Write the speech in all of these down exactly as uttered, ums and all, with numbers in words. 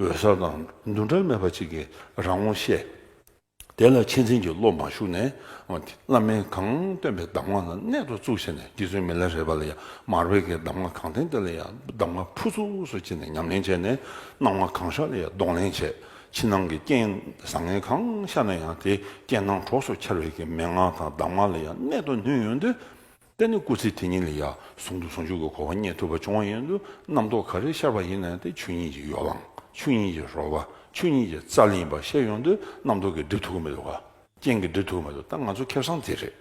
འོད་གསལ་དང་འདུ་འབྲལ་མེད་པ་ཅིག་གི་རང་ངོ་ཤེས། དེ་ལ་མཁྱེན་བརྩེ་གི་བློ་མ་ཞུགས་ནས། བླ་མས་གང་སྟོན་པའི་གདམས་ངག་ལ་གནད་དུ་བཙུགས་བྱས་ནས། རྗེ་བཙུན་མི་ལ་རས་པ་ལ་ཡང་མར་པའི་གི་གདམས་ངག་གང་བསྟན་དེ་ལ་ཡང་གདམས་ངག་ཕུན་སུམ་ཚོགས་བྱས་ནས་ཉམས་ལེན་བྱས་ནས། སྣང་བ་གང་ཤར་ལ་ཡང་གདོང་ལེན་བྱས། ཕྱི་ནང་གི་རྐྱེན་བཟང་ངན་གང་ཤར་ན་ཡང་དེ་རྐྱེན་སྣང་གྲོགས་སུ་འཆར་བའི་གི་མན་ངག་དང་གདམས་ངག་ལ་ཡང་གནད་དུ་བསྣུན་ཡོང་དུས། དེ་ནི་སྐུ་ཚེ་དེ་ཉིད་ལ་ཡང་ཟུང་དུ་ཟུང་འཇུག་གི་གོ་འཕང་རྙེད་ཐུབ་པ་བྱུང་བ་ཡིན་དུས། རྣམ་རྟོག་ག་རེ་ཤར་བ་ཡིན་ན་ཡང་དེ་ཆོས་ཉིད་ཀྱི་ཡོ་ལང་། ཆོས་ཉིད་ཀྱི་རོལ་པ། ཆོས་ཉིད་ཀྱི་རྩལ་ཡིན་པ་ཤེས་ཡོང་དུས། རྣམ་རྟོག་གིས་སྒྲིབ་ཐུབ་ཀྱི་མི་འདུག་ག་རྐྱེན་གྱིས་སྒྲིབ་ཐུབ་ཀྱི་མི་འདུག་ད་ང་ཚོ་ཁེ་བཟང་དེ་རེད།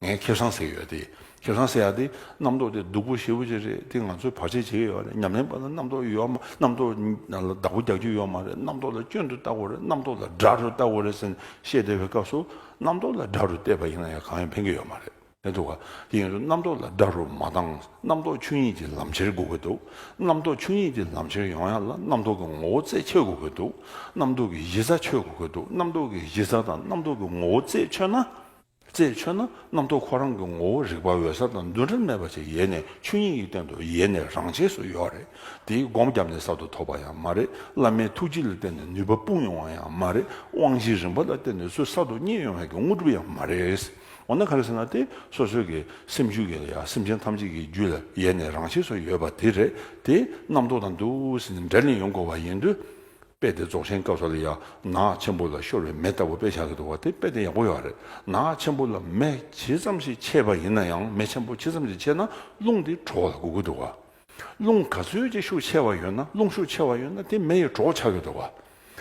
ངས་ཁེ་བཟང་ཟེར་ཡོད་དེ། ཁེ་བཟང་ཟེར་ཡ་དེ། རྣམ་རྟོག་དེ་སྡུག་པོ་ཞེ་པོ་ཅིག་རེད། དེ་ང་ཚོས་བར་ཆད་བྱེད་ཀྱི་ཡོད་རེད། ཉམས་ལེན་པ་ལ་རྣམ་རྟོག་ཡོད་མ། རྣམ་རྟོག་ལ་བདག་པོ་རྒྱག་རྒྱུ་ཡོད་མ་རེད། རྣམ་རྟོག་ལ་སྐྱོན་དུ་ལྟ་དགོས་རེད། རྣམ་རྟོག་ལ་དགྲ་རུ་ལྟ་དགོས་རེད་ཟེར་ནས་བཤད་བསྡད་པའི་སྐབས་སུ། རྣམ་རྟོག་ལ་དགྲ་རུ་བལྟས་པ་ཡིན་ན་ཡང་གང་ཡང་ཕན་གྱི་ཡོད་མ་རེད། དེ་འདུག་ག་དེ་ཡིན་དུས་རྣམ་རྟོག་ལ་དགྲ་རུ་མ་བཏང་། རྣམ་རྟོག་ཆོས་ཉིད་ཀྱི་ལམ་ཁྱེར་དགོས་ཀྱི་འདུག་རྣམ་རྟོག་ཆོས་ཉིད་ཀྱི་ལམ་ཁྱེར་ཡོང་ཡ་ལ་རྣམ་རྟོག་གི་ངོ་བོ་རྩད་ཆོད་དགོས་ཀྱི་འདུག་རྣམ་རྟོག་གི་གཞི་རྩ་ཆོད་དགོས་ཀྱི་འདུག་རྣམ་རྟོག་གི་གཞི་རྩ་དང་རྣམ་རྟོག་གི་ངོ་བོ་རྩད་ཆོད་ན། རྩད་ཆོད་ན་རྣམ་རྟོག་ཁོ་རང་གི་ངོ་བོ་རིག་པ་འོད་གསལ་དང་འདུ་འབྲལ་མེད་པ་ཞིག་ཡེ་ནས། ཆོས་ཉིད་ཀྱི་སྟེང་དུ་ཡེ་ནས་རང་ཆས་སུ་ཡོད་རེད། དེའི་སྒོམ་བརྒྱབ་ནས་གསར་དུ་ཐོབ་པ་ཡང་མ་རེད། བླ་མའི་ཐུགས་རྗེ་ལ་བརྟེན་ནས་ནུས་པ་སྤུངས་ཡོང་བ་ཡང་མ་རེད། དབང་བཞིའི་རིམ་པ་ལ་བརྟེན་ནས་ཚུར་གསར་དུ་རྙེད་ཡོང་བའི་གི་དངོས་གྲུབ་ཡང་མ་རེད། འོ་ན་ག་རེ་ཟེར་ན། དེ་སོ་སོའི་གི་སེམས་རྒྱུད་ཀྱི་ཡ། སེམས་ཅན་ཐམས་ཅད་ཀྱི་རྒྱུད་ལ་ཡེ་ནས་རང་ཆས་སུ་ཡོད་པ་དེ་རེད། དེ་རྣམ་རྟོག་དང་འདུག་ཟེར་ནས་འབྲལ་ནས་ཡོང་དགོས་པ་ཡིན་དུས། དཔེ་དེ་རྫོགས་ཆེན་སྐབས་སུ་ལ་ཡ། ནགས་ཆེན་པོ་ལ་ཤོར་བའི་མེ་ལྟ་བུ་དཔེ་བཞག་གི་འདུག་བ། དེ་དཔེ་དེ་ཡག་པོ་ཡོད་རེད། ནགས་ཆེན་པོ་ལ་མེ་ཇི་ཙམ་ཞིག་མཆེད་པ་ཡིན་ན་ཡང་། མེ་ཆེན་པོ་ཇི་ཙམ་ཞིག་མཆེད་ན་རླུང་དེ་གྲོགས་ལ་སྒུག་གི་འདུག་བ། རླུང་ག་ཚོད་ཅིག་ཤུགས་ཆེ་བ་ཡོད་ན། རླུང་ཤུགས་ཆེ་བ་ཡོད་ན་དེ་མེ་ཡི་གྲོགས་ཆགས་ཀྱི་འདུག་བ།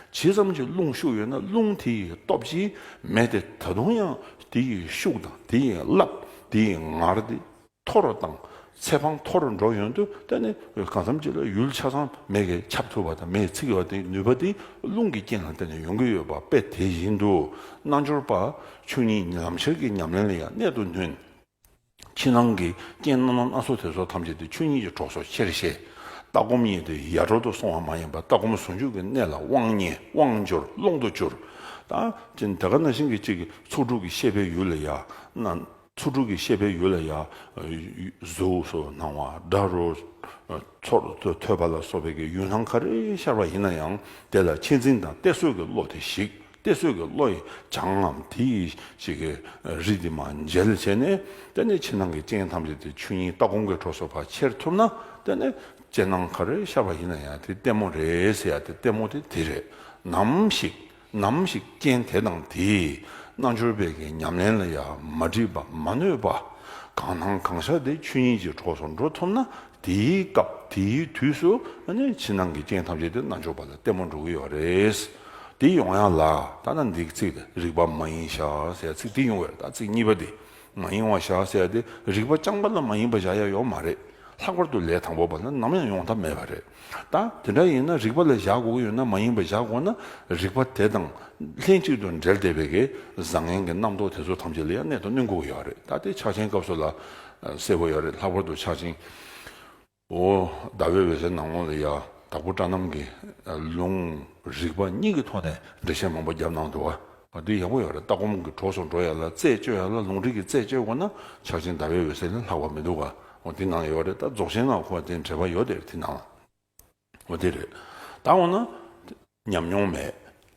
ཇི་ཙམ་གྱི་རླུང་ཤུགས་ཡོད་ན་རླུང་དེ་ཡི་སྟོབས་ཀྱིས་མེ་དེ་ད་དུང་ཡང་དེ་ཡི་ཤུགས་དང་དེ་ཡི་རླབས། དེ་ཡི་ངར་དེ་མཐོ་རུ་བཏང་། ཚད་དཔང་མཐོ་རུ་འགྲོ་ཡོང་དུས། དེ་ནི་གང་འཚམ་ཅིག་ལ་ཡུལ་ཆ་ཚང་མེ་གིས་ཁྱབ་ཐུབ་པ་དང་། མེས་ཚིག་པ་དེའི་ནུས་པ་དེ་རླུང་གི་རྐྱེན་ལ་བརྟེན་ནས་ཡོང་གི་ཡོད་པ་དཔེ་དེ་བཞིན་དུ། རྣལ་འབྱོར་པ་ཆོས་ཉིད་ལམ་ཁྱེར་གྱི་ཉམས་ལེན་ལ་ཡང་གནད་དུ་བསྣུན། ཕྱི་ནང་གི་རྐྱེན་སྣ་ནང་སྣ་ཚོགས་དེ་ཚོ་ཐམས་ཅད་དེ་ཆོས་ཉིད་ཀྱི་གྲོགས་སུ་ཁྱེར་ཤེས། ལྟ་སྒོམ་གཉིས་དེ་ཡ་བྲལ་དུ་སོང་བ་མ་ཡིན་པར། ལྟ་སྒོམ་ཟུང་འཇུག་གི་གནད་ལ་དབང་བརྙེས། དབང་འབྱོར། ཀློང་དུ་གྱུར། ད་ཅིག་དེ་ག་ནང་བཞིན་གྱི་ཅིག་གི་ཚོགས་དྲུག་གི་ཤེས་པའི་ཡུལ་ལ་ཡ། ན། ཚོགས་དྲུག་གི་ཤེས་པའི་ཡུལ་ལ་ཡ། གཟུགས་སོགས་སྣང་བ། སྒྲ་རོ། ཚོར་ཐོས་པ་ལ་སོགས་པའི་གི་ཡུལ་སྣང་ག་རེ་ཤར་བ་ཡིན་ན་ཡང་། དེ་ལ་མཁྱེན་བརྩེ་དང་གཏད་སོ་གི་བློ་དེ་ཞིག་གཏད་སོ་གི་བློ་ཡི་བྱང་ངམ་དེ་ཡི་ཞིག་གི་རིགས་དེ་མར་འཇལ་བྱས་ནས། དེ་ནས་ཕྱི་ནང་གི་རྐྱེན་ཐམས་ཅད་དེ་ཆོས་ཉིད་ལྟ་སྒོམ་གྱི་གྲོགས་སུ་ཕར་ཁྱེར་ཐུབ་ན། དེ་ནས་རྐྱེན་སྣང་ག་རེ་ཤར་བ་ཡིན་ན་ཡང་དེ་ལྟད་མོ་རེད་ཟེར་ཡ་དེ་ལྟད་མོ་དེ་དེ་རེད། ནམ་ཞིག་ནམ་ཞིག་རྐྱེན་དེ་དང་དེས་རྣལ་འབྱོར་པའི་གི་ཉམས་ལེན་ལ་ཡང་མ་འགྲིག་པ་མ་གནོད་པ། གང་སྣང་གང་ཤར་དེ་ཆོས་ཉིད་ཀྱི་གྲོགས་སུ་འགྲོ་ཐུབ་ན། དེའི་སྐབས་དེའི་དུས་སུ་ཨ་ནི་ཕྱི་ནང་གི་རྐྱེན་ཐམས་ཅད་དེ་རྣལ་འབྱོར་པ་ལ་ལྟད་མོ་འགྲོ་གི་ཡོད་རེད། དེ་ཡོང་ཡ་ལ་ད་ལྟ་འདི་ཚིག་དེ་རིག་པ་མ་ཡིན་བཞག་ཟེར་ཚིག་དེ་ཡོང་བས། ད་ཚིག་གཉིས་པ་དེ། མ་ཡིན་པ་བཞག་ཟེར་ཡ་དེ་རིག་པ་རྐྱང་པ་ལ་མ་ཡིན་པ་བཞག་ཡ་ཡོད་མ་རེད། ལྷག་པར་དུ་ལས་དང་པོ་པ་ལ་ནམ་ཡང་ཡོང་ཐབས་མེད་པ་རེད། ད་དེ་འདྲ་ཡིན་ན་རིག་པ་ལ་བཞག་དགོས་ཀྱི་ཡོད་ན། མ་ཡིན་པ་བཞག་དགོས་ན། རིག་པ་དེ་དང་ལྷན་ཅིག་ཏུ་འབྲེལ་བསྡད་པའི་གི་བཟང་ངན་གྱི་རྣམ་རྟོག་དེ་ཚོ་ཐམས་ཅད་ལ་ཡང་གནད་དུ་བསྣུན་དགོས་ཀྱི་ཡོད་རེད། ད་དེ་ཕྱག་ཆེན་སྐབས་སུ་ལ་གསལ་པོ་ཡོད་རེད། ལྷག་པར་དུ་ཕྱག་ཆེན། འོ། ཟླ་བའི་འོད་ཟེར་ནང་ལོགས་ལ་ཡ། དྭགས་པོ་བཀྲ་རྣམ་གྱི་ལུང་རིགས་པ་གཉིས་ཀྱི་ཐོག་ནས་འགྲེལ་བཤད་མང་པོ་བརྒྱབ་གནང་འདུག་ག་འདི་ཡག་པོ་ཡོད་རེད། ལྟ་སྒོམ་གྱི་གྲོགས་སུ་འགྲོ་ཡ་ལ་རྩད་གཅོད་ཡ་ལ་ལུང་རིགས་ཀྱི་རྩད་གཅོད་དགོས་ན། ཕྱག་ཆེན་ཟླ་བའི་འོད་ཟེར་ལས་ལྷག་པ་མི་འདུག་ག་འོ་དེ་ནང་ཡོད་རེད། ད་རྫོགས་ཆེན་ནང་ཁོ་དེ་འབྲེལ་བ་ཡོད་དེ་རེད། དེ་ནང་ལ། འོ་དེ་རེད། ད་འོ་ན། ཉམས་མྱོང་མེད།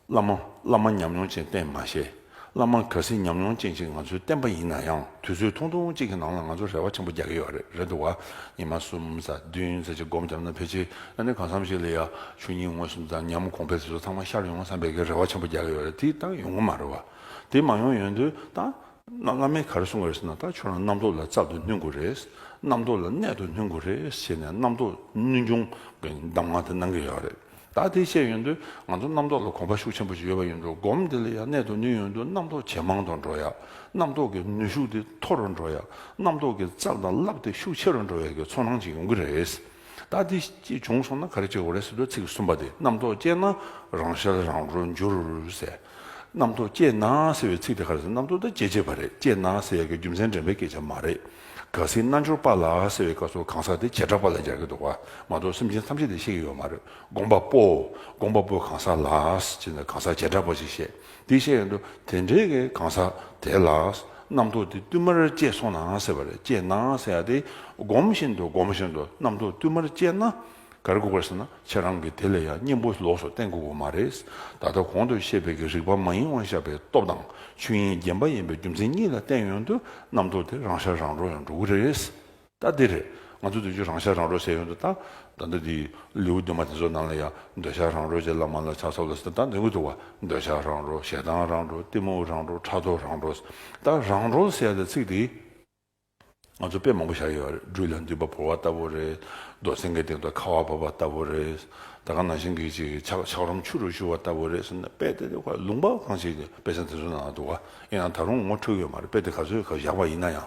བླ་མ། བླ་མ་ཉམས་མྱོང་ཅན་བསྟེན་མ་ཤེས། བླ་མ་གལ་སྲིད་ཉམས་མྱོང་ཅན་ཅིག་ང་ཚོས་བསྟེན་པ་ཡིན་ན་ཡང་། དུས་ཚོད་ཐུང་ཐུང་ཅིག་གི་ནང་ལ་ང་ཚོ་རེ་བ་ཆེན་པོ་རྒྱག་གི་ཡོད་རེད། རེད་འདུག་ག་ཉི་མ་གསུམ་ཙམ་བདུན་ཙམ་ཅིག་སྒོམ་བརྒྱབ་ན། ཕལ་ཆེར་ཨ་ནི་གང་འཚམ་ཞིག་ལ་ཡ་ཆོས་ཉིད་མངོན་སུམ་དང་ཉམས་གོང་འཕེལ་དེ་ཚོ་ཚང་མ་ཤར་ཡོང་བསམ་པའི་གི་རེ་བ་ཆེན་པོ་རྒྱག་གི་ཡོད་རེད། དེ་ད་ཡོང་གི་མ་རེད་བ། དེ་མ་ཡོང་ཡོང་དུས་ད། བླ་མས་ག་རེ་གསུང་གི་རེད་ཟེར་ན། ད་ཁྱོད་རང་རྣམ་རྟོག་ལ་རྩལ་དུ་བསྣུན་དགོས་རེད། རྣམ་རྟོག་ལ་གནད་དུ་བསྣུན་དགོས་རེད་ཟེར་ནས་རྣམ་རྟོག་བསྣུན་སྦྱོང་གི་གདམས་ངག་དེ་གནང་གི་ཡོད་རེད། ད་དེ་བཤད་ཡོང་དུས་ང་ཚོ་རྣམ་རྟོག་ལ་གོམས་པ་ཤུགས་ཆེན་པོ་ཞིག་ཡོད་པ་ཡིན་དུས། སྒོམ་དེ་ལ་ཡང་གནད་དུ་བསྣུན་ཡོང་དུས་རྣམ་རྟོག་ཇེ་མང་དུ་འགྲོ་ཡ། རྣམ་རྟོག་གི་ནུས་ཤུགས་དེ་མཐོ་རུ་འགྲོ་ཡ། རྣམ་རྟོག་གི་རྩལ་དང་རླབས་དེ་ཤུགས་ཆེ་རུ་འགྲོ་ཡ་གི་ཚོར་སྣང་ཅིག་ཡོང་གི་རེད། ད་དེ་ཅིག་བྱུང་སོང་ན་ག་རེ་བྱེད་དགོས་རེད་ཟེར་དུས། ཚིག་གསུམ་པ་དེ། རྣམ་རྟོག་སྐྱེས་ན་རང་ཤར་རང་གྲོལ་འགྱུར་ཟེར། རྣམ་རྟོག་སྐྱེས་ན་ཟེར་བའི་ཚིག་དེ་ག་རེ་ཟེར། རྣམ་རྟོག་དེ་སྐྱེ་བྱེད་པ་རེད། སྐྱེས་ན་ཟེར་ཡ་གི་རྒྱུ་མཚན་འདྲེན་པའི་སྐད་ཆ་མ་རེད། གལ་སྲིད་རྣལ་འབྱོར་པ་ལ་ཟེར་བའི་སྐབས་སུ་གང་ཟག་དེ་བྱེ་བྲག་པ་ལ་སྦྱར་གྱི་འདུག་ག་མ་གཏོགས་སེམས་ཅན་ཐམས་ཅད་དེ་བཤད་ཀྱི་ཡོད་མ་རེད། སྒོམ་པ་པོ། སྒོམ་པ་པོ་གང་ཟག་ལ་ཟེར་ནས་གང་ཟག་བྱེ་བྲག་པ་ཞིག་བཤད། དེ་བཤད་ཡོང་དུས་དེ་འདྲའི་གི་གང་ཟག་དེ་ལ་རྣམ་རྟོག་དེ་བསྟུད་མར་སྐྱེས་སོང་ན་ཟེར་བ་རེད། སྐྱེས་ན་ཟེར་ཡ་དེ་སྒོམ་བཞིན་དུ་སྒོམ་བཞིན་དུ་རྣམ་རྟོག་བསྟུད་མར་སྐྱེས་ན། ག་རེ་དགོས་པ་རེད་ཟེར་ན། ཁྱེད་རང་གིས་དེ་ལ་ཡང་གཉེན་པོ་ལོགས་སུ་བསྟེན་དགོས་ཀྱི་མ་རེད། ད་ལྟ་གོང་དུ་བཤད་པའི་གི་རིགས་པ་མ་ཡིན་པར་བཞག་པའི་སྟོབས་དང་ཆོས་དབྱིངས་བརྒྱན་པ་ཡིན་པའི་རྒྱུ་མཚན་གཉིས་ལ་བརྟེན་ཡོང་དུས་རྣམ་རྟོག་དེ་རང་ཤར་རང་གྲོལ་ཡང་འགྲོ་གི་རེད། ད་འདི་རེད། ང་ཚོ་དུས་རྒྱུན་རང་ཤར་རང་གྲོལ་ཟེར་ཡོང་དུས། ད་ད་ལྟ་འདི་ལེའུ་བདུན་པ་དེ་ཚོ་ནང་ལ་ཡང་འདོད་ཆགས་རང་གྲོལ་གྱི་བླ་མ་ལ་ཕྱག་འཚལ་ལོ་ཟེར། ད་འདོན་གྱི་འདུག་བ། འདོད་ཆགས་རང་གྲོལ། ཞེ་སྡང་རང་གྲོལ། གཏི་མུག་རང་གྲོལ། ཕྲག་དོག་རང་གྲོལ། ད་རང་གྲོལ་ཟེར་ཡ་དེ་ཚིག་དེ་ང་ཚོ་དཔེ་མང་པོ་བཞག་ཡོད་རེད། སྦྲུལ་ལ་མདུད་པ་ཕོག་པ་ལྟ་བུ་རེད། རྡོ་སེང་གེ་སྟེང་དུ་ཁ་བ་བབས་པ་ལྟ་བུ་རེད། ད་ག་ནང་བཞིན་གྱི་ཅིག་ཆག་ཆག་རོམ་ཆུ་རུ་ཞུ་བ་ལྟ་བུ་རེད་ཟེར་ན། དཔེ་དེ་དེ་ཁོ་ལུང་པ་གང་ཞིག་དཔེ་ཆ་དེ་ཚོ་ནང་འདུག་བ། ཡིན་ནའང་ད་རུང་ངོ་འཕྲོད་ཡོད་མ་རེད། དཔེ་དེ་ག་ཚོད་ག་བཞག་པ་ཡིན་ན་ཡང་།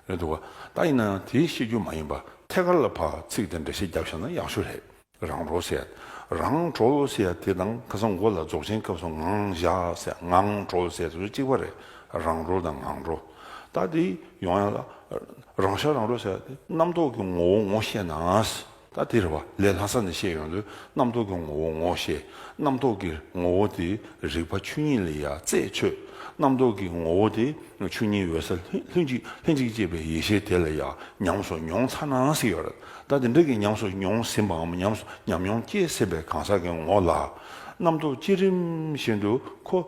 རེད་འདུག་བ། ད་ཡིན་ན་ཡང་དེའི་ཤེས་རྒྱུ་མ་ཡིན་པ་ཐད་ཀར་ལ་ཕར་ཚིག་དེ་འགྲེལ་བཤད་རྒྱབ་བཞག་ན་ཡག་ཤོས་རེད། རང་གྲོལ་ཟེར་ཡ། རང་གྲོལ་ཟེར་ཡ་དེ་དང་ཁ་སང་མགོ་ལ་རྫོགས་ཆེན་སྐབས་སུ་ངང་བཞག་ཟེར། ངང་གྲོལ་ཟེར་ཡ་དེ་ཚོ་གཅིག་པ་རེད། རང་གྲོལ་དང་ངང་གྲོལ། ད་དེ་ཡོང་ཡ་ལ་རང་ཤར་རང་གྲོལ་ཟེར་ཡ་དེ་རྣམ་རྟོག་གི་ངོ་བོ་ངོ་ཤེས་ན། ད་དེ་རེད་བ། ལས་ལྷག་ས་ནས་བཤད་ཡོང་དུས་རྣམ་རྟོག་གི་ངོ་བོ་ངོ་ཤེས། རྣམ་རྟོག་གི་ངོ་བོ་དེ་རིག་པ་ཆོས་ཉིད་ལ་ཡ་རྩད་ཆོད། རྣམ་རྟོག་གི་ངོ་བོ་དེ་ཆོས་ཉིད་འོད་གསལ་ལྷན་ལྷན་ཅིག་ལྷན་ཅིག་སྐྱེས་པའི་ཡེ་ཤེས་དེ་ལ་ཡང་ཉམས་སུ་མྱོང་ཚར་ན་ཟེར་ཡོད་རེད། ད་དེ་འདྲ་གི་ཉམས་སུ་མྱོང་ཟིན་པའམ་ཉམས་སུ་ཉམས་མྱོང་སྐྱེས་ཟིན་པའི་གང་ཟག་གི་ངོ་ལ་རྣམ་རྟོག་བསྐྱེད་རིམ་བཞིན་དུ་ཁོ།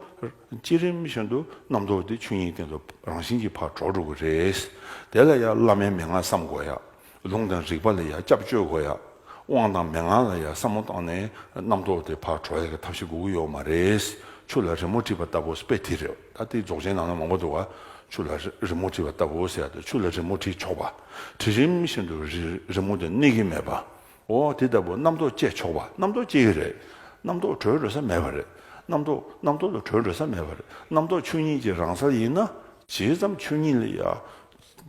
བསྐྱེད་རིམ་བཞིན་དུ་རྣམ་རྟོག་དེ་ཆོས་ཉིད་སྟེང་དུ་རང་བཞིན་གྱིས་ཕར་གྲོལ་འགྲོ་གི་རེད། དེ་ལ་ཡང་བླ་མའི་མན་ངག་བསམ་དགོས་ཡ། ལུང་དང་རིགས་པ་ལ་ཡང་སྐྱབས་བཅོལ་དགོས་ཡ། དབང་དང་མན་ངག་ལ་ཡང་བསམ་བློ་བཏང་ནས་རྣམ་རྟོག་དེ་ཕར་གྲོལ་ཡག་གི་ཐབས་ཤེས་དགོས་ཀྱི་ཡོད་མ་རེད། ཆུ་ལ་རི་མོ་བྲིས་པ་ལྟ་བུ་དཔེ་དེ་རེད། ད་དེ་རྫོགས་ཆེན་ནང་ལ་མང་པོ་འདུག་ག་ཆུ་ལ་རི་རི་མོ་བྲིས་པ་ལྟ་བུ་ཟེར་ཡ་དེ། ཆུ་ལ་རི་མོ་བྲིས་ཆོག་པ། བྲིས་རིམ་བཞིན་དུ་རི་རི་མོ་དེ་གནས་ཀྱི་མེད་པ། འོ་དེ་ལྟ་བུ་རྣམ་རྟོག་སྐྱེ་ཆོག་པ། རྣམ་རྟོག་སྐྱེ་གི་རེད། རྣམ་རྟོག་གྲོལ་འགྲོ་ས་མེད་པ་རེད། རྣམ་རྟོག་རྣམ་རྟོག་ཏུ་གྲོལ་འགྲོ་ས་མེད་པ་རེད། རྣམ་རྟོག་ཆོས་ཉིད་ཀྱི་རང་ས་ཡིན་ན། ཇི་ཙམ་ཆོས་ཉིད་ལ་ཡ།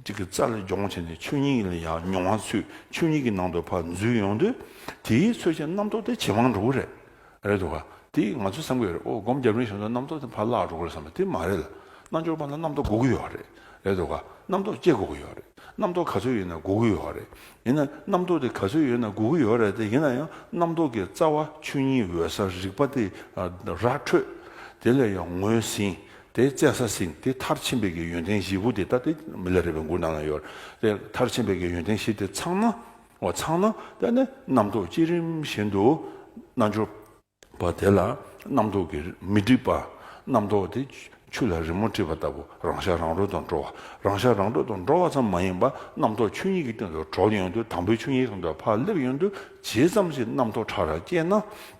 ཅིག་གི་རྩ་ལ་སྦྱོང་བྱས་ནས་ཆོས་ཉིད་ལ་ཡ་མྱོང་བ་ཚུད། ཆོས་ཉིད་ཀྱི་ནང་དུ་ཕར་འཛུལ་ཡོང་དུས། དེའི་ཚོད་ཀྱི་རྣམ་རྟོག་དེ་ཇེ་མང་འགྲོ་གི་རེད། རེད་འདུག་ག་དེ་ང་ཚོས་བསམ་གྱི་ཡོད་རེད། ཨོ་སྒོམ་རྒྱབ་རིམ་བཞིན་དུ་རྣམ་རྟོག་དེ་ཕར་བརླག་འགྲོ་གི་རེད་བསམ་པ་དེ་མ་རེད་ལ། རྣལ་འབྱོར་པ་ལ་རྣམ་རྟོག་དགོས་ཀྱི་ཡོད་རེད། རེད་འདུག་ག་རྣམ་རྟོག་སྐྱེ་དགོས་ཀྱི་ཡོད་རེད། རྣམ་རྟོག་ག་ཚོད་ཡོད་ན་དགོས་ཀྱི་ཡོད་རེད། ཡིན་ན་རྣམ་རྟོག་དེ་ག་ཚོད་ཡོད་ན་དགོས་ཀྱི་ཡོད་རེད་དེ། ཡིན་ན་ཡང་རྣམ་རྟོག་གི་རྩ་བ་ཆོས་ཉིད་འོད་གསལ་རིག་པ་དེ་ར་འཕྲོད། དེ་ལ་ཡང་ངོས་ཟིན། དེ་བཙལ་ས་ཟིན། དེ་མཐར་ཕྱིན་པའི་གི་ཡོན་ཏན་བཞི་པོ་དེ། ད་དེ་མི་ལ་རས་པའི་མགུར་ནང་ལ་ཡོད་རེད། དེ་མཐར་ཕྱིན་པའི་གི་ཡོན་ཏན་བཞི་དེ་ཚང་ན། འོ་ཚང་ན་ད་ནི་རྣམ་རྟོག་བསྐྱེད་རིམ་བཞིན་དུ་རྣལ་འབྱོར་པ་དེ་ལ་རྣམ་རྟོག་གི་མི་སྒྲིབ་པ། རྣམ་རྟོག་དེ་ཆུ་ལ་རི་མོ་བྲིས་པ་ལྟ་བུ་རང་ཤར་རང་གྲོལ་དུ་འགྲོ་བ། རང་ཤར་རང་གྲོལ་དུ་འགྲོ་བ་ཙམ་མ་ཡིན་པ། རྣམ་རྟོག་ཆོས་ཉིད་ཀྱི་སྟེང་དུ་གྲོལ་ཡོང་དུས། དང་པོའི་ཆོས་ཉིད་སྟེང་དུ་ཕར་སླེབས་ཡོང་དུས། ཇི་ཙམ་ཞིག་རྣམ་རྟོག་ཕྲ་རགས་སྐྱེས་ན།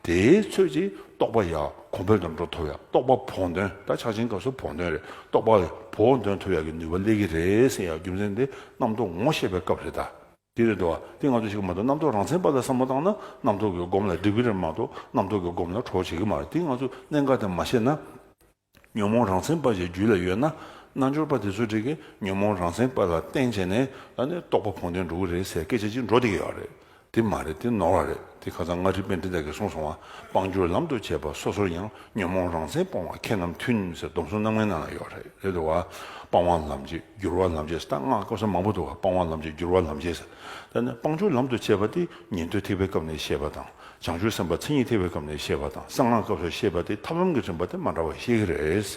དེའི་ཚོད་ཀྱིས་རྟོགས་པ་ཡར་གོང་འཕེལ་དུ་འགྲོ་ཐུབ་ཡ། རྟོགས་པ་བོགས་འདོན། ད་ཕྱག་ཆེན་སྐབས་སུ་བོགས་འདོན་རེད། རྟོགས་པ་བོགས་འདོན་ཐུབ་ཡ་གི་ནུས་པ་སླེབས་ཀྱི་རེད་ཟེར་ཡ་རྒྱུ་མཚན་དེ་རྣམ་རྟོག་ངོ་ཤེས་པའི་སྐབས་རེད་ད། དེ་རེད་འདུག་བ། དེ་ང་ཚོ་ཞིག་མ་གཏོགས་རྣམ་རྟོག་རང་མཚན་པ་ལ་བསམ་བློ་བཏང་ན་རྣམ་རྟོག་གི་སྒོམ་ལ་སྒྲིབ་ཀྱི་རེད་མ་གཏོགས། རྣམ་རྟོག་གི་སྒོམ་ལ་གྲོགས་བྱེད་ཀྱི་མ་རེད། དེ་ང་ཚོ་གནད་འགག་དེ་མ་ཤེས་ན། ཉོན་མོངས་རང་མཚན་པ་ཞིག་རྒྱུད་ལ་ཡོད་ན། རྣལ་འབྱོར་པ་དེ་ཚོ་འདྲ་གིས་ཉོན་མོངས་རང་མཚན་པ་ལ་བརྟེན་བྱས་ནས་ད་ནི་རྟོགས་པ་བོགས་འདོན་འགྲོ་གི་རེད་ཟེར་སྐད་ཆ་ཅིག་འགྲོ་བསྡད་ཀྱི་ཡོད་རེད། དེ་མ་རེད། དེ་ནོར་བ་རེད། དེ་ཁ་སང་མངའ་རིས་པཎྜི་ཏ་གིས་གསུངས་སོང་བ། སྤང་བསྒྱུར་ལམ་དུ་བྱེད་པ་སོ་སོར་ཡང་། ཉོན་མོངས་རང་མཚན་སྤོང་བ་མཁས་རྣམས་མཐུན་ཟེར། སྡོམ་གསུམ་རྣམ་ལྔའི་ནང་ལ་ཡོད་རེད། རེད་འདུག་བ། སྤང་བ་ལམ་བྱེད། བསྒྱུར་བ་ལམ་བྱེད་ཟེར། ད་སྔགས་སྐབས་སུ་མང་པོ་འདུག་བ། སྤང་བ་ལམ་བྱེད། བསྒྱུར་བ་ལམ་བྱེད་ཟེར། ད་ནི་སྤང་བསྒྱུར་ལམ་དུ་བྱེད་པ་དེ་ཉན་ཐོས་ཐེག་པའི་སྐབས་ནས་བཤད་པ་དང་། བྱང་ཆུབ་སེམས་དཔའ་མཚན་ཉིད་ཐེག་པའི་སྐབས་ནས་བཤད་པ་དང་། གསང་སྔགས་སྐབས་སུ་བཤད་པ་དེ་ཐབས་ལམ་གྱི་རིམ་པ་དེ་མ་འདྲ་བ་ཤེས་ཀྱི་རེད།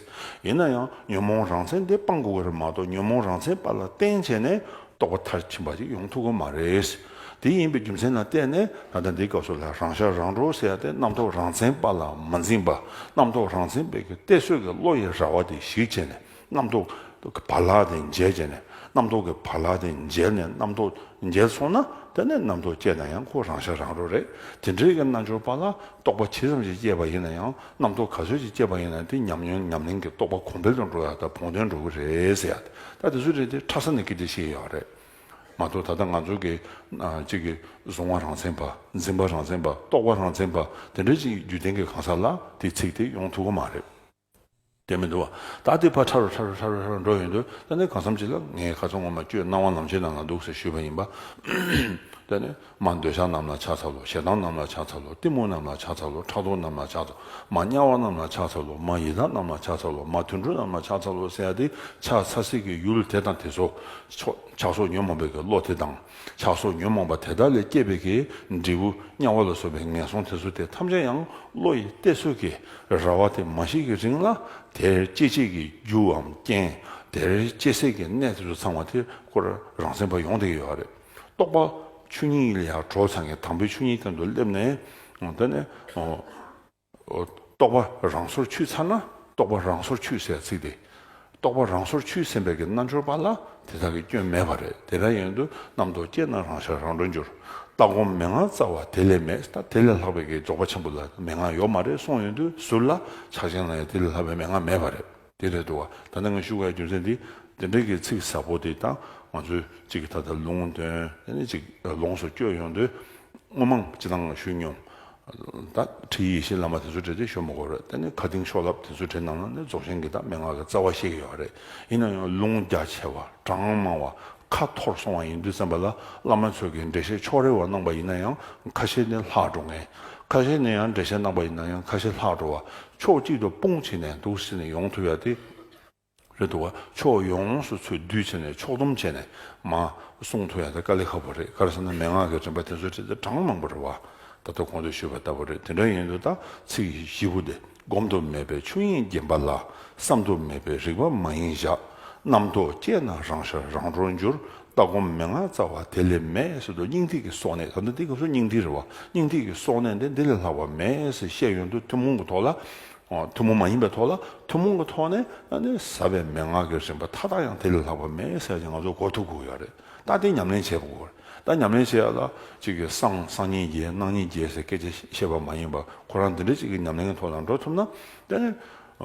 ཡིན་ན་ཡང་ཉོན་མོངས་རང་མཚན་དེ་སྤང་དགོས་ཀྱི་རེད་མ་གཏོགས། ཉོན་མོངས་རང་མཚན་པ་ལ་བརྟེན་བྱས་ནས་རྟོགས་པ་མཐར་ཕྱིན་པ་ཅིག་ཡོང་ཐུབ་ཀྱི་མ་རེད། དེ་ཡིན་པའི་རྒྱུ་མཚན་ལ་བརྟེན་ནས་ད་ལྟ་འདིའི་སྐབས་སུ་ལ་རང་ཤར་རང་གྲོལ་ཟེར་ཡ་དེ་རྣམ་རྟོག་རང་མཚན་པ་ལ་མ་འཛིན་པ། རྣམ་རྟོག་རང་མཚན་པའི་གི་གཏད་སོ་གི་བློ་ཡི་ར་བ་དེ་ཞིག་བྱས་ནས། རྣམ་རྟོག་གི་བག་ལྷག་དེ་འཇལ་བྱས་ནས། རྣམ་རྟོག་གི་བག་ལྷག་དེ་འཇལ་ནས། རྣམ་རྟོག་འཇལ་སོང་ན། དེ་ནས་རྣམ་རྟོག་སྐྱེས་ན་ཡང་ཁོ་རང་ཤར་རང་གྲོལ་རེད། དེ་འདྲའི་གི་རྣལ་འབྱོར་པ་ལ་རྟོགས་པ་ཇི་ཙམ་ཞིག་སྐྱེས་པ་ཡིན་ན་ཡང་། རྣམ་རྟོག་ག་ཚོད་ཅིག་སྐྱེས་པ་ཡིན་ན། དེ་ཉམས་མྱོང་ཉམས་ལེན་གྱི་རྟོགས་པ་གོང་འཕེལ་དུ་འགྲོ་ཡ་དང་བོགས་འདོན་འགྲོ་གི་རེད་ཟེར་ཡ། ད་དེ་ཚོ་རེད་དེ་ཕྲ་ས་ནས་སྐད་ཆ་བཤད་ཡོད་རེད་མ་གཏོགས། ད་ལྟ་ང་ཚོ་གི་ཨ་གཅིག་གི་གཟུང་བ་རང་མཚན་པ། འཛིན་པ་རང་མཚན་པ། རྟོག་པ་རང་མཚན་པ། དེ་འདྲ་ཅིག་རྒྱུད་ལྡན་གྱི་གང་ཟག་ལ་དེ་ཚིག་དེ་ཡོང་ཐུབ་ཀྱི་མ་རེད། དེ་མི་འདུག་བ། ད་དེ་ཕར་ཕྲ་རུ་ཕྲ་རུ་ཕྲ་རུ་ཕྲ་རུ་འགྲོ་ཡོང་དུས། ད་ནི་གང་འཚམ་ཅིག་ལ་ངས་ཁ་སང་ངོ་མ་གཅོད་སྣང་བ་ལམ་བྱེད་ནང་ལ་འདུག་ཟེར་ཞུས་པ་ཡིན་པ། ད་ནི་མ་འདོད་ཆགས་རྣམས་ལ་ཕྱག་འཚལ་ལོ། ཞེ་སྡང་རྣམས་ལ་ཕྱག་འཚལ་ལོ། གཏི་མུག་རྣམས་ལ་ཕྱག་འཚལ་ལོ། ཕྲག་དོག་རྣམས་ལ་ཕྱག་འཚལ་ལོ། མ་དམྱལ་བ་རྣམས་ལ་ཕྱག་འཚལ་ལོ། མ་ཡི་དྭགས་རྣམས་ལ་ཕྱག་འཚལ་ལོ། མ་དུད་འགྲོ་རྣམས་ལ་ཕྱག་འཚལ་ལོ་ཟེར་ཡ་དེ་ཕྱག་འཚལ་སའི་གི་ཡུལ་དེ་དང་དེ་ཚོ། ཕྱག་སོགས་ཉོན་མོངས་པའི་གི་བློ་དེ་དང་། ཕྱག་སོགས་ཉོན་མོངས་པ་དེ་དག་ལས་སྐྱེས་པའི་གི་འབྲས་བུ་དམྱལ་བ་ལ་སོགས་པའི་ངན་སོང་དེ་ཚོ་དེ་ཐམས་ཅད་ཡང་བློ་ཡི་གཏད་སོ་གི་ར་བ་དེ་མ་ཞིག་གི་རིང་ལ། དེར་སྐྱེ་བྱེད་ཀྱི་རྒྱུའམ་རྐྱེན། དེར་སྐྱེ་སའི་གི་གནས་དེ་ཚོ་ཚང་བ་དེ་ཁོ་རང་མཚན་པ་ཡོང་བསྡད་ཀྱི་ཡོད་རེད། རྟོགས་པ་ ཆོས་ཉིད་ལ་ཡང་གྲོལ་ཚར་མཁན་དམ་པའི་ཆོས་ཉིད་སྟེང་དུ་སླེབས་ནས། ཨོ་དེ་ནས་ཨོ་ཨོ་རྟོག་པ་རང་སོར་ཆུད་ཚར་ན། རྟོག་པ་རང་སོར་ཆུད་ཟེར་ཚིག་དེ། རྟོག་པ་རང་སོར་ཆུད་ཟིན་པའི་གི་རྣལ་འབྱོར་པ་ལ་དེ་དག་གི་སྐྱོན་མེད་པ་རེད། དེ་འདྲ་ཡིན་དུས་རྣམ་རྟོག་སྐྱེས་ན་རང་ཤར་རང་གྲོལ་འགྱུར། ལྟ་སྒོམ་མན་ངག་རྩ་བ་དེ་ལས་མེད། ད་དེ་ལས་ལྷག་པའི་གི་རྫོགས་པ་ཆེན་པོ་ལ་མན་ངག་ཡོད་མ་རེད་གསུངས་ཡོང་དུས། ཟུར་ལ་ཕྱག་ཆེན་ལ་ཡང་དེ་ལས་ལྷག་པའི་མན་ངག་མེད་པ་རེད། དེ་རེད་འདུག་བ། ད་ནི་ང་ཞུ་དགོས་རྒྱུ་མཚན་འདི། དེ་འདྲའི་གི་ཚིག་ཟབ་པོ་དེ་དང་། ང་ཚོས་གཅིག་གི་ད་ལྟ་ལུང་འདོན། དེ་ནས་གཅིག་ལོངས་སུ་སྤྱོད་ཡོང་དུས། དངོས་མང་སྤྱི་བཏང་ཞུ་མྱོང་། ད་ཁྲིད་ཡིད་བཞིན་བླ་མ་དེ་ཚོ་གྲས་དེ་ཞུ་མི་དགོས་རེད། དེ་ནས་ཁ་གཏིང་ཤོ་ལབ་དེ་ཚོ་གྲས་ནང་ན་ནི་རྫོགས་ཆེན་གྱི་ད་མན་ངག་གི་རྩ་བ་བཤད་ཀྱི་ཡོད་རེད། ཡིན་ན་ཡང་ལུང་རྒྱ་ཆེ་བ། གྲངས་མང་བ། ཁ་འཐོར་སོང་བ་ཡིན་དུས་ཙམ་པ་ལ། བླ་མ་ཚོས་ཀྱི་འགྲེལ་བཤད་ཕྱོགས་རེ་བ་གནང་པ་ཡིན་ན་ཡང་ཁ་ཤས་ནི་ལྷག་འགྲོ་ངེས། ཁ་ཤས་ནི་ཡང་འགྲེལ་བཤད་གནང་པ་ཡིན་ན་ཡང་ཁ་ཤས་ལྷག་འགྲོ་བ། ཕྱོགས་གཅིག་ཏུ་སྤུངས་བྱས་ནས་འདུག་སེ་ནས་ཡོང་ཐུབ་ཡ་དེ་རེད་འདུག་བ། ཕྱོགས་ཡོངས་སུ་ཚུར་བསྡུས་བྱས་ནས་ཕྱོགས་བསྡོམས་བྱས་ནས་མར་གསུང་ཐུབ་ཡ་དེ་དཀའ་ལས་ཁག་པོ་རེད། ག་རེ་ཟེར་ན་མན་ངག་གི་རིམ་པ་དེ་ཚོའི་གྲས་དེ་གྲངས་མང་པོ་རེད་བ། ད་ལྟ་གོང་དུ་ཞུས་པ་ལྟ་བུ་རེད། དེ་འདྲ་ཡིན་དུས་ད་ཚིག་བཞི་པོ་དེ། བསྒོམ་དུ་མེད་པའི་ཆོས་དབྱིངས་བརྒྱན་པ་ལ། བསམ་དུ་མེད་པའི་རིག་པ་མ་ཡིན་བཞག། རྣམ་རྟོག་སྐྱེས་ན་རང་ཤར་རང་གྲོལ་འགྱུར། ལྟ་སྒོམ་མན་ངག་རྩ་བ་དེ་ལས་མེད་ཟེར་དུས། སྙིང་ཐིག་གི་སྲོག་གནད། ད་ལྟ་འདི་སྐབས་སུ་སྙིང་ཐིག་རེད་བ། སྙིང་ཐིག་གི་སྲོག་གནད་དེ་འདི་ལས་ལྷག་པ་མེད་ཟེར་བཤད་ཡོང་དུས། ཐུན་མོང་གི་ཐོག་ལ། ཨོ། ཐུན་མོང་མ་ཡིན་པའི་ཐོག་ལ། ཐུན་མོང་གི་ཐོག་ནས་ཨ་ནི་ཟབ་པའི་མན་ངག་གི་རིམ་པ་མཐའ་དག་ཡང་དེ་ལས་ལྷག་པ་མེད་ཟེར་ཅིག་ང་ཚོ་གོ་ཐུབ་དགོས་ཡོད་རེད། ད་དེ་ཉམས་ལེན་བྱེད་དགོས་རེད། ད་ཉམས་ལེན་བྱེད་ཡ་ལ་ཅིག་གི་སངས་སངས་ཉིད་རྒྱས་སྣང་ཉིད་རྒྱས་ཟེར་སྐད་ཆ་བཤད་པ་མ་ཡིན་པ། ཁོ་རང་འདི་འདྲ་ཅིག་གི་ཉམས་ལེན་གྱི་ཐོག་ལ་འགྲོ་ཐུབ་ན། དེ་ནི་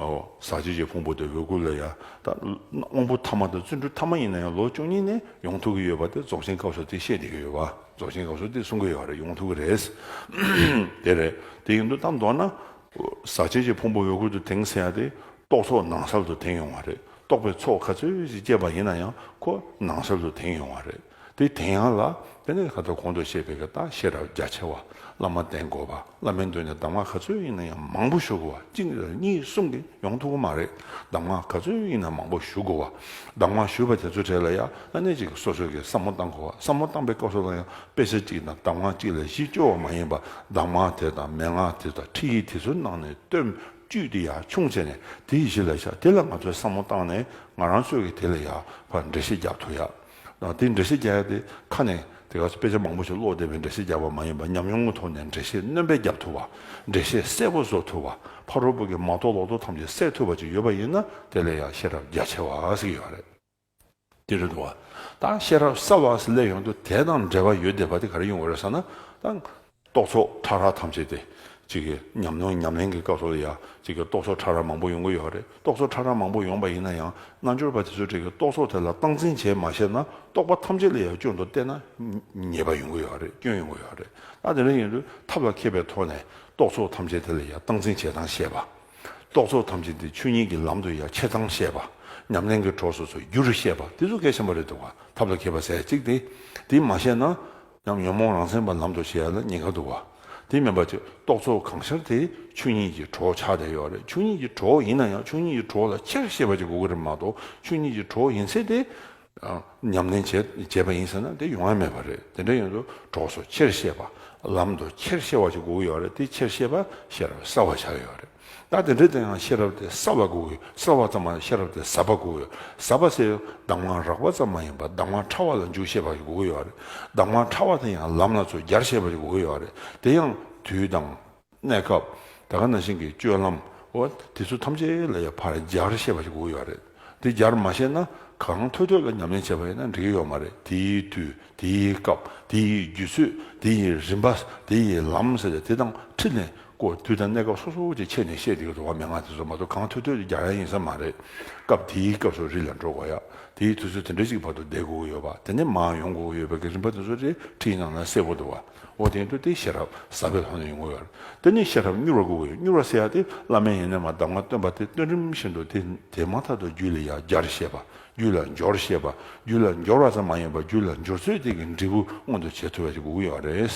ཨོ། ཟག་བཅས་ཀྱི་ཕུང་པོ་དེ་འོད་སྐུ་ལ་ཡ། ད་དབང་པོ་ཐ་མ་དང་བརྩོན་འགྲུས་ཐ་མ་ཡིན་ན་ཡང་ལོ་བཅུ་གཉིས་ནས་ཡོང་ཐུབ་ཀྱི་ཡོད་པ་དེ་རྫོགས་ཆེན་སྐབས་སུ་དེ་བཤད་བསྡད་ཀྱི་ཡོད་པ། རྫོགས་ཆེན་སྐབས་སུ་དེ་གསུང་གི་ཡོད་རེད། ཡོང་ཐུབ་ཀྱི་རེད། དེ་རེད། དེ་ཡིན་དུས་ད་མདོར་ན། ཟག་བཅས་ཀྱི་ཕུང་པོ་འོད་སྐུ་དུ་དེངས་ཟེར་ཡ་དེ། རྟོག་ཚོགས་ནང་གསལ་དུ་དེངས་ཡོང་བ་རེད། རྟོག་པའི་ཚོགས་ག་ཚོད་ཅིག་སྐྱེས་པ་ཡིན་ན་ཡང་ཁོ་ནང་གསལ་དུ་དེངས་ཡོང་བ་རེད། དེ་དེངས་ཡ་ལ་དེ་ནས་ཁ་ཐོག་གོང་དུ་བཤད་པའི་གི་ད་ཤེས་རབ་རྒྱ་ཆེ་བ། བླ་མ་བསྟེན་དགོས་པ། བླ་མའི་མདུན་ནས་གདམས་ངག་ག་ཚོད་ཡིན་ན་ཡང་མང་པོ་ཞུ་དགོས་པ། གཅིག་གཉིས་གསུམ་གྱིས་ཡོང་ཐུབ་ཀྱི་མ་རེད། གདམས་ངག་ག་ཚོད་ཡིན་ན་མང་པོ་ཞུ་དགོས་པ། གདམས་ངག་ཞུས་པ་དེ་ཚོའི་གྲས་ལ་ཡང་ཨ་ནི་ཅིག་སོ་སོ་གིས་བསམ་བློ་བཏང་དགོས་པ། བསམ་བློ་བཏང་པའི་སྐབས་སུ་ལ་ཡང་དཔེ་ཆ་གཅིག་དང་གདམས་ངག་གཅིག་ལ་གཞི་བཅོལ་བ་མ་ཡིན་པ། གདམས་ངག་དེ་དང་མན་ངག་དེ་དང་ཁྲིད་ཡིག་དེ་ཚོའི་ནང་ནས་བཏོན། བཅུད་དེ་ཡར་ཕྱུང་བྱས་ནས་དེ་གཞི་ལ་བཞག་དེ་ལ་ང་ཚོས་བསམ་བློ་བཏང་ནས་ང་རང་ཚོས་ཀྱི་དེ་ལ་ཡར་ཕར་འགྲེལ་བཤད་རྒྱག་ཐུབ་ཡ། དེ་འགྲེལ་བཤད་རྒྱག་ཡ་དེ་ཁ་ནས་དེ་ག་ཚོད་དཔེ་ཆ་མང་པོ་ཞིག་ཀློག་བསྡད་པའི་འགྲེལ་བཤད་རྒྱག་པ་མ་ཡིན་པ། ཉམས་མྱོང་གི་ཐོག་ནས་འགྲེལ་བཤད་སྣོན་པ་རྒྱག་ཐུབ་པ། འགྲེལ་བཤད་གསལ་པོ་བཟོ་ཐུབ་པ། ཕ་རོལ་པོ་གི་མ་རྟོགས་ལོག་རྟོག་ཐམས་ཅད་སེལ་ཐུབ་པ་ཅིག་ཡོད་པ་ཡིན་ན། དེ་ལ་ཡང་ཤེས་རབ་རྒྱ་ཆེ་བ་ཟེར་གྱི་ཡོད་རེད། དེ་རེད་འདུག་བ། ད་ཤེས་རབ་གསལ་བ་ཟེར་སླེབས་ཡོང་དུས་དེ་དང་འབྲེལ་བ་ཡོད་བསྡད་པ་དེ་ག་རེ་ཡོང་གི་རེད་ཟེར་ན། ད་རྟོག་ཚོགས་ཕྲ་རགས་ཐམས་ཅད་དེ། གཅིག་གི་ཉམས་མྱོང་ཉམས་ལེན་གྱི་སྐབས་སུ་ལ་ཡང་གཅིག་གི་རྟོག་ཚོགས་ཕྲ་རགས་མང་པོ་ཡོང་གི་ཡོད་རེད། རྟོག་ཚོགས་ཕྲ་རགས་མང་པོ་ཡོང་པ་ཡིན་ན་ཡང་རྣལ་འབྱོར་པ་དེ་ཚོའི་གྲས་ཀྱིས་རྟོག་ཚོགས་དེ་ལ་སྟངས་འཛིན་བྱས་མ་ཤེས་ན། རྟོག་པ་ཐམས་ཅད་ལ་ཡང་སྐྱོན་དུ་བལྟས་ན་ཉེས་པ་ཡོང་གི་ཡོད་རེད། སྐྱོན་ཡོང་གི་ཡོད་རེད། ད་དེ་འདྲ་ཡིན་དུས་ཐབས་ལ་མཁས་པའི་ཐོག་ནས་རྟོག་ཚོགས་ཐམས་ཅད་དེ་ལ་ཡང་སྟངས་འཛིན་བྱེད་སྟངས་ཤེས་པ། རྟོག་ཚོགས་ཐམས་ཅད་དེ་ཆོས་ཉིད་ཀྱི་ལམ་དུ་ཡང་ཁྱེར་སྟངས་ཤེས་པ། ཉམས་ལེན་གྱི་གྲོགས་སུ་ཚུར་བསྒྱུར་ཤེས་པ། དེ་ཚོ་གལ་ཆེན་པོ་རེད་འདུག་བ། ཐབས་ལ་མཁས་པ་ཟེར་གཅིག་དེ། དེ་མ་ཤེས་ན། ཡང་ཉོན་མོངས་རང་མཚན་པ་ལམ་དུ་བྱེད་ཡ་ལ་ཉེན་ཁ་འདུག་བ། དེ་མིན་པ་ཅིག་རྟོག་ཚོགས་གང་ཤར་དེ་ཆོས་ཉིད་ཀྱི་གྲོགས་ཆགས་བསྡད་ཡོད་རེད། ཆོས་ཉིད་ཀྱི་གྲོགས་ཡིན་ན་ཡང་ཆོས་ཉིད་ཀྱི་གྲོགས་ལ་ཁྱེར་ཤེས་པ་ཅིག་དགོས་ཀྱི་རེད་མ་གཏོགས། ཆོས་ཉིད་ཀྱི་གྲོགས་ཡིན་ཚད་དེ། ཨ། ཉམས་ལེན་བྱས་བྱས་པ་ཡིན་ཟེར་ན་དེ་ཡོང་ཡ་མེད་པ་རེད། དེ་འདྲ་ཡིན་དུས་གྲོགས་སུ་ཁྱེར་ཤེས་པ། ལམ་དུ་ཁྱེར་ཤེས་པ་ཅིག་དགོས་ཀྱི་ཡོད་རེད། དེ་ཁྱེར་ཤེས་པ་ཤེས་རབ་གསལ་བ་ཆགས་ཡོད་རེད། ད་དེ་འདྲ་དེ་ཡང་ཤེས་རབ་དེ་གསལ་བ་དགོས་ཀྱི་ཡོད། གསལ་བ་ཙམ་མ་ཡིན། ཤེས་རབ་དེ་ཟབ་པ་དགོས་ཀྱི་ཡོད། ཟབ་པ་ཟེར་གདམས་ངག་རགས་པ་ཙམ་མ་ཡིན་པར་གདམས་ངག་ཕྲ་བ་ལ་འཇུག་ཤེས་པ་ཞིག་དགོས་ཀྱི་ཡོད་རེད། གདམས་ངག་ཕྲ་བ་དེ་ཡང་ལམ་ལ་ཚུར་སྦྱར་ཤེས་པ་ཞིག་དགོས་ཀྱི་ཡོད་རེད། དེ་ཡང་དུས་དང་། གནས་སྐབས། ད་ག་ནང་བཞིན་གྱི་སྤྱོད་ལམ། འོ་དེ་ཚོ་ཐམས་ཅད་ལ་ཡང་ཕར་སྦྱར་ཤེས་པ་ཞིག་དགོས་ཀྱི་ཡོད་རེད། དེ་སྦྱར་མ་ཤེས་ན་གང་ཐོད་ཐོད་ལ་ཉམས་ལེན་བྱས་པ་ཡིན་ན་འགྲིག་གི་ཡོད་མ་རེད། དེའི་དུས། དེའི་སྐབས། དེའི་དུས་ཚོད། དེའི་རིམ་པ། དེའི་ལམ་ཟེར་ཏེ་དེ་དང་འཁྲིལ་ནས་ཀོ་དུས་དང་གནས་སྐབས་སོ་སོ་ཅིག་ཕྱེ་ནས་བཤད་བསྡད་ཀྱི་འདུག་བ། མན་ངག་དེ་ཚོ་མ་གཏོགས་གང་ཐོད་ཐོད་ཀྱིས་སྦྱར་ཡ་ཡིན་ས་མ་རེད། སྐབས་དེའི་སྐབས་སུ་རི་ལ་འགྲོ་དགོས་ཡ། དེའི་དུས་ཚོད་དེ་འདྲ་ཅིག་བར་དུ་བསྡད་དགོས་ཀྱི་ཡོད་པ། དེ་ནས་མར་ཡོང་དགོས་ཀྱི་ཡོད་པའི་གི་རིམ་པ་དེ་ཚོ་རེ་ཁྲིད་ནང་ན་གསལ་པོ་འདུག་བ། འོ་དེ་ཡིན་དུས་དེ་ཤེས་རབ་ཟབ་པའི་ཐོག་ནས་ཡོང་གི་ཡོད་རེད། དེ་ནས་ཤེས་རབ་མྱུར་བ་དགོས་ཀྱི་ཡོད། མྱུར་བ་ཟེར་ཡ་དེ་བླ་མའི་ཡོན་ཏན་མ་གདམས་ངག་སྟོན་པ་དེ་སྟོན་རིམ་བཞིན་དུ་དེ་དེ་མ་ཐག་ཏུ་རྒྱུད་ལ་ཡར་སྦྱར་ཤེས་པ། རྒྱུད་ལ་འབྱོར་ཤེས་པ། རྒྱུད་ལ་འབྱོར་བ་ཙམ་མ་ཡིན་པར་རྒྱུད་ལ་འབྱོར་ཚུལ་དེ་གི་འབྲས་བུ་མངོན་དུ་བྱེད་ཐུབ་པ་ཞིག་དགོས་ཀྱི་ཡོད་རེད།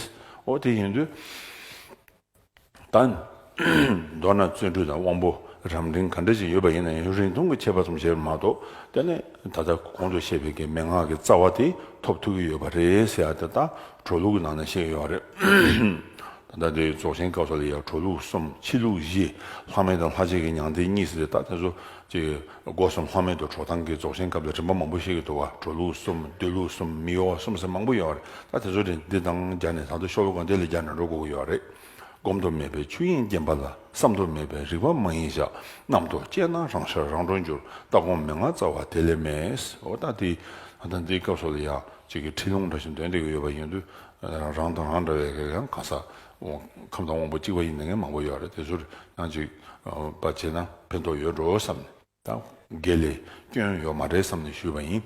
འོ་དེ་ཡིན་དུས། ད། མདོར་ན་བརྩོན་འགྲུས་དང་དབང་པོ་རབ་འབྲིང་ག་འདྲ་ཞིག་ཡོད་པ་ཡིན་ན་ཡང་རིང་ཐུང་གི་ཁྱད་པར་ཙམ་ཞིག་མ་གཏོགས། དེ་ནས་ད་ལྟ་གོང་དུ་བཤད་པའི་གི་མན་ངག་གི་རྩ་བ་དེ་ཐོབ་ཐུབ་ཀྱི་ཡོད་པ་རེད་ཟེར་ཡ་དེ་ད་གྲོལ་ལུགས་ཀྱི་ནང་ན་བཤད་ཀྱི་ཡོད་རེད། ད་ ད་ལྟའི་རྫོགས་ཆེན་སྐབས་སུ་ལ་ཡང་གྲོལ་ལུགས་གསུམ་ཕྱི་ལུགས་བཞི། ལྷག་མེད་དང་ལྷག་བཅས་ཀྱི་མྱང་འདས་གཉིས་ཟེར་ཏེ། ད་དེ་ཚོ་ཅིག་སྒོ་གསུམ་ལྷག་མེད་དུ་གྲོལ་སྟངས་ཀྱི་རྫོགས་ཆེན་སྐབས་ལ་རིམ་པ་མང་པོ་ཤེས་ཀྱི་འདུག་བ། གྲོལ་ལུགས་གསུམ་སྡོད་ལུགས་གསུམ་མི་གཡོ་བ་གསུམ་ཟེར་མང་པོ་ཡོད་རེད། ད་དེ་ཚོ་དེ་འདི་དང་སྦྱར་ནས་ད་དུང་ཤོ་ལོ་ཀ་འདི་ལ་སྦྱར་ནས་འགྲོ་དགོས་ཀྱི་ཡོད་རེད། བསྒོམ་དུ་མེད་པའི་ཆོས་དབྱིངས་བརྒྱན་པ་ལ། བསམ་དུ་མེད་པའི་རིག་པ་མ་ཡིན་ཞག་རྣམ་རྟོག་སྐྱེས་ན་རང་ཤར་རང་གྲོལ་འགྱུར། ལྟ་སྒོམ་མན་ངག་རྩ་བ་དེ་ལས་མེད། འོ་ད་དེ་ད་ལྟ་འདིའི་སྐབས་སུ་ལ་ཡང་ཅིག་གི་ཁྲིད་ལུང་འདྲ་ཞིག་འདོན་བསྡད་ཀྱི་ཡོད་པ་ཡིན་དུས། རང་དང་རང་འདྲ་བའི་གི་ཡང་གང་ཟག་ཁམས་དང་དབང་པོ་གཅིག་པ་ཡིན་ནའི་མང་པོ་ཡོད་རེད། དེ་ཚོར་ཡང་ཅིག་པ་བྱས་ན་ཕན་ཐོགས་ཡོད་འགྲོ་བསམ་ནས། ད་དགེ་ལས་སྐྱོན་ཡོད་མ་རེད་བསམ་ནས་ཞུས་པ་ཡིན།